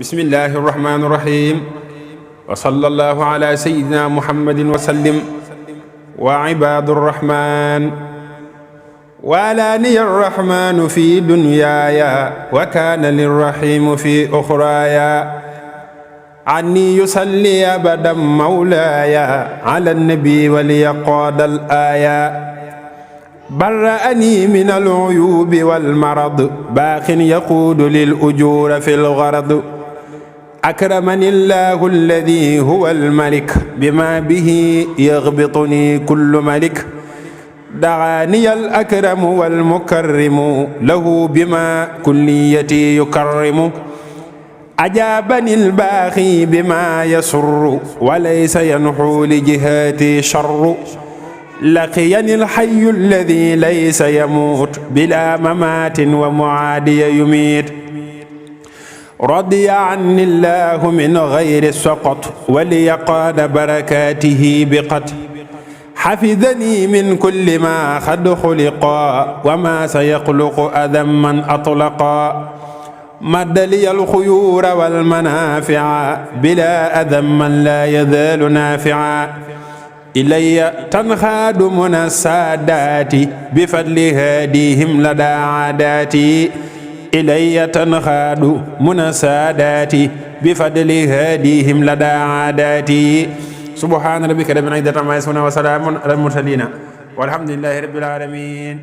bismillahi irrahmani irrahim wa sallallahu ala sayidina muhammadin wa sallim wa ibadu rrahman walaniya arrahmanu fi dunyaaya wa kaana lirrahimu fi uxraaya anni yusalli abadan mawlaaya ala nabi waliyaqaada al aaya barra'ani min al-uyubi wal marad baaqin yaquudu lil ujuuri fil gharad akramani llahu alladi huwa al-malik bima bihi yaghbituni kullu malik da'aani al-akramu wal mukarrimu lahu bima kulliyati yukarrimu ajaabani al-baaqi bima yasurru wa laysa yanxu li jihaati sharru laqiyani alxayu alladi laysa yamuut bila mamaatin wa muaadiya yumiit radiya anni llahu min gayri soqot waliyaqaada barakaatihi biqat xafidani min kulli ma xad xuliqa wa ma sayaqluqu adan man atlaqa maddaliya alxuyuura walmanaafica bila adan man laa yazaalu naafica ilayya tanxaadu muna saadaati bi fadli haadihim ladaa aadaati ilayya tanxaadu muna saadaati bi fadli haadihim ladaa aadaati subhaana rabbika rabbil izzati ammaa yasifuun wa salaamun alal mursaliin walhamdulillaahi rabbil aalamiin